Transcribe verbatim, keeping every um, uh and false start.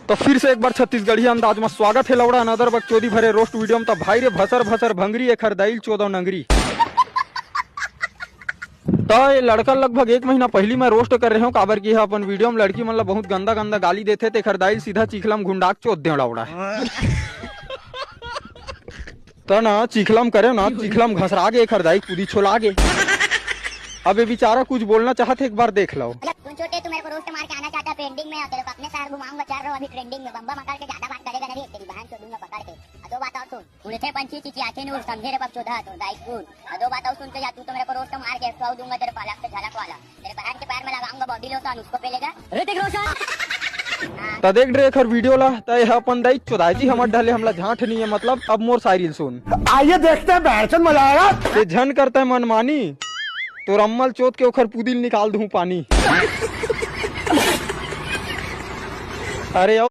तो फिर से एक बार छत्तीसगढ़ी अंदाज में स्वागत है लौड़ा another बकचोदी भरे रोस्ट वीडियो में। तो भाई रे भसर भसर भंगरी एखर दाइल चोदो नंगरी। तो ये लड़का लगभग एक महीना पहली मैं रोस्ट कर रहे हूँ, काबर की है अपन वीडियो में लड़की मन ला बहुत गंदा गंदा गाली देथे, तेखर दाइल सीधा चीखला में घुंडाक चोद दे लौड़ा। त ना चीखला में करे ना, चीखला में घसरा गे, एखर दाई कूदी छोला गे। अब ये बेचारा कुछ बोलना चाहत है, एक बार देख लो। मतलब, सुन छोटे, तू मेरे को रोस्ट मार के आना चाहता है ट्रेंडिंग में, तेरे को अपने शहर घुमाऊंगा, चल रहा हूँ अभी ट्रेंडिंग में, बम्बा मकाल के ज्यादा बात करेगा ना रे, तेरी बहन चोदूंगा पकड़ के। आ, दो बात और सुन, उड़ते पंछी चिचियाथे नूर, समझे रे बकचोदा, तो दाई स्कूल। आ, दो बात और सुन के जा तू, तो मेरे को रोस्ट मार के सुआव दूंगा तेरे को अलग से झलक वाला, तेरे बहन के पैर में लगाऊंगा बॉडी लोशन, उसको पेलेगा। ऋतिक रोशन। त देख रे एखर वीडियो ला, त यह अपन दाई चोदाई जी हमर ढले हमला झांट नहीं है, मतलब अब मोर शायरी सुन। आइए देखते हैं, बहरचंद मजा आएगा। ते झन करता है मनमानी, तोर अम्मल चोद के ओखर पुदिल निकाल दूं पानी। अरे